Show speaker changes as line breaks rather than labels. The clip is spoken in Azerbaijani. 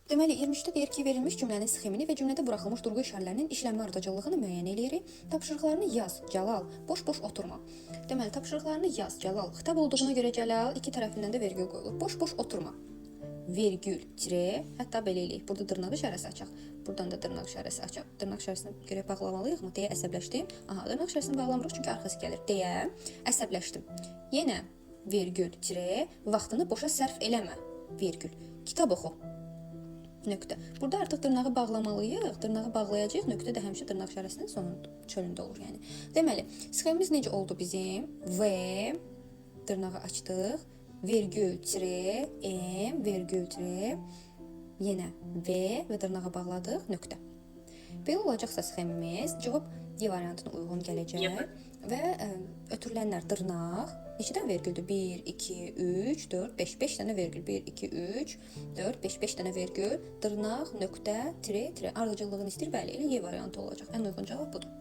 Deməli, 23-də deyir ki, verilmiş cümlənin sxemini və cümlədə buraxılmış durğu işarələrinin işlənmə ardıcıllığını müəyyən eləyirik. Tapşırıqlarını yaz, Cəlal, boş-boş oturma. Deməli, tapşırıqlarını yaz, Cəlal. Xitab olduğuna görə Cəlal iki tərəfindən də vergül qoyulur. Boş-boş oturma. Vergül, tire, hətta belə eləyik. Burada dırnaq işarəsi açaq. Buradan da dırnaq işarəsi açaq. Dırnaq işarəsini görək bağlamalıyıqmı deyə əsəbləşdim. Aha, dırnaq işarəsini bağlamırıq çünki arxası gəlir deyə əsəbləşdim. Yenə vergül, tire, vaxtını boşa sərf eləmə. Vergül. Kitab oxu. Nöqtə. Burada artıq dırnağı bağlamalıyıq. Dırnağı bağlayacağıq. Nöqtə də həmişə dırnaq işarəsinin sonunda, çölündə olur yəni. Deməli, sxemimiz necə oldu bizim? V dırnağı açdıq. Vergül, tire, M, vergül, tire, yenə V və dırnağı bağladıq. Nöqtə. Belə olacaqsa sxemimiz, cavab D variantına uyğun gələcək və ötürülənlər dırnaq neçə dənə vergüldür? 1, 2, 3, 4, 5, 5 dənə vergül. 1, 2, 3, 4, 5, 5 dənə vergül. Dırnaq, nöqtə, tire, tire. Ardıcıllığını istəyir. Bəli, elə Y variantı olacaq. Ən uyğun cavab budur.